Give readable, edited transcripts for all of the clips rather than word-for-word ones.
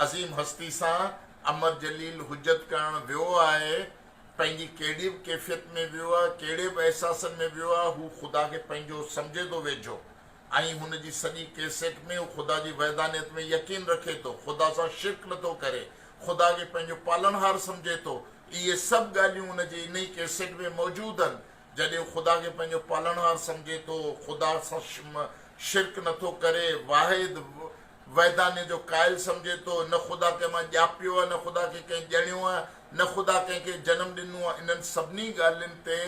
عظيم هستي سان امر جليل حجت ڪرڻ ويو آهي، پنهنجي ڪهڙي به ڪيفيت ۾ ويو آهي، ڪهڙي به احساسن ۾ ويو آهي، هو خدا کي پنهنجو سمجهي ٿو ويجهو ۽ هن جي سڄي ڪيسيٽ ۾ هو خدا جي وحدانيت ۾ يقين رکي ٿو، خدا سان شرڪ نه ٿو ڪري، خدا کي پنهنجو پالڻهار سمجهي ٿو، اهي سڀ ڳالهيون هن جي انهي ڪيسيٽ ۾ موجود آهن. جڏهن هو خدا کي پنهنجو پالڻهار سمجهي ٿو، خدا سان شرڪ نه ٿو ڪري، واحد وحدانيت جو قائل سمجهي ٿو، نه خدا ڪنهن مان ڄاپيو آهي، نه خدا کي ڪنهن ڄڻيو آهي، نه خدا ڪنهن کي جنم ڏنو آهي، انهن سڀني ڳالهين تي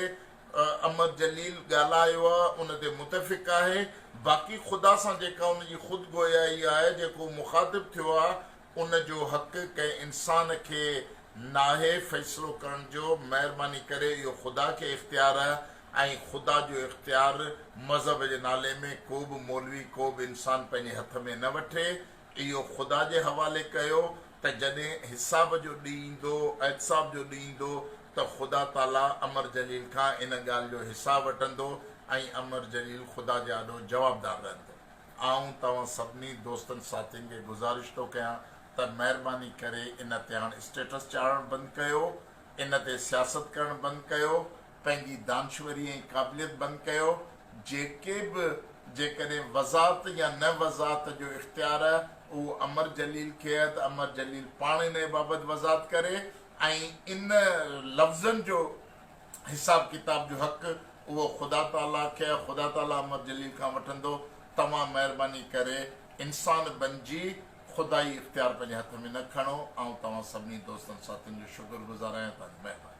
امر جليل ڳالهايو آهي، ان تي متفق آهي، باقي خدا سان جيڪا ان جي خود گويائي آهي، جيڪو هو مخاطب ٿيو آهي، ان جو حق ڪنهن انسان کي ناهي فيصلو ڪرڻ جو، مهرباني ڪري اهو خدا کي اختيار آهي ۽ خدا جو اختيار مذهب جي نالي ۾ ڪو به مولوي ڪو به انسان پنهنجي هٿ ۾ نه وٺي، اهو خدا جي حوالي ڪيو ته جڏهن حساب جو ڏينهن ايندو، احتساب جو ڏينهن ايندو ته خدا تعاليٰ امر جليل کان ان ڳالهه جو حساب وٺندو ۽ امر جليل خدا جي آڏو جوابدار رهندو. آئون توهان سڀني دوستن ساٿين کي گذارش ٿو ڪيان ته مهرباني ڪري ان تي هاڻ اسٽيٽس چاڙهڻ بند ڪيو، ان تي سياست ڪرڻ بند ڪيو، پنهنجي دانشوري ۽ قابليت بند ڪيو، جيڪي به جيڪڏهن وضاحت يا نه وضاحت جو اختيار آهي اهو امر جليل کي آهي ته امر جليل پاڻ انهي بابت وضاحت ڪري ۽ ان لفظن جو حساب ڪتاب جو حق اهو خدا تعاليٰ کي آهي، خدا تعاليٰ امر جليل کان وٺندو، توهان مهرباني ڪري انسان بنجي خدائي اختيار پنهنجي هٿ ۾ نه کڻو، آئون توهان سڀني دوستن ساٿين جو شڪر گذار آهيان، توهان جي مهرباني.